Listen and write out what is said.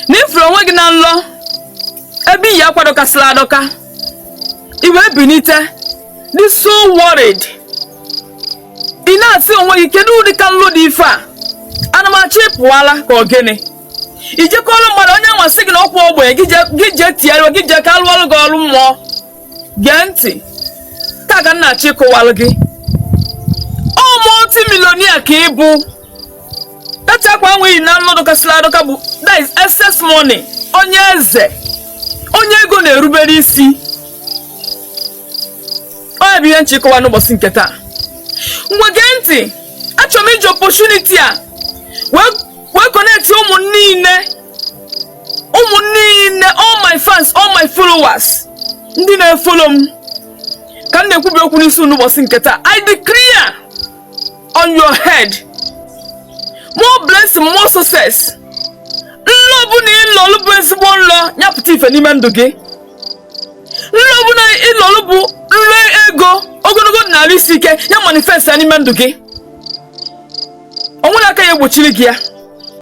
Na ị fụrụ onwe gị na nlọ ebe i yi akwa dọkasịrị adọka, i wee binite dị so worried, ị na-asị onwe gị, kedu ụdị ka nlọ dị ife a? Ana m achọ ịpụ ala ka ọ gịnị? I jekọrọ mmadụ, onye nwa sị gị na ọkwa ogbenye gị, gị jee tinyere gị, jee ka alụọrụ gị ọrụ mmụọ. Gee ntị, taa ka m na-achọ ịkọwalụ gị. Ọ multi-millionaire ka ị bụ. That akwa ahụ i yi na nlọ dọkasịrị adọka bụ, that is excess money. Onye eze, onye ego na-erubere isi. Ọ ya bụ ihe m chọ ịkọwa n'ụbọchị nke taa. Ngwa, gee ntị, achọrọ m iji opportunity a wee connect ụmụ niile, ụmụ niile, all my fans, all my followers, ndị na-efollow m, ka m na-ekwubi okwu n'isi n'ụbọchị nke taa. I declare on your head more blessing, more success. Nlọ bụ na ịlọlụ bụ ezigbo nlọ, ya pụta ife n'ime ndụ gị. Nlọ bụ na ịlọlụ bụ nlọ ego, ogologo na arụ isi ike, ya manifest ya n'ime ndụ gị. O nwere aka ya egbochiri gị ya.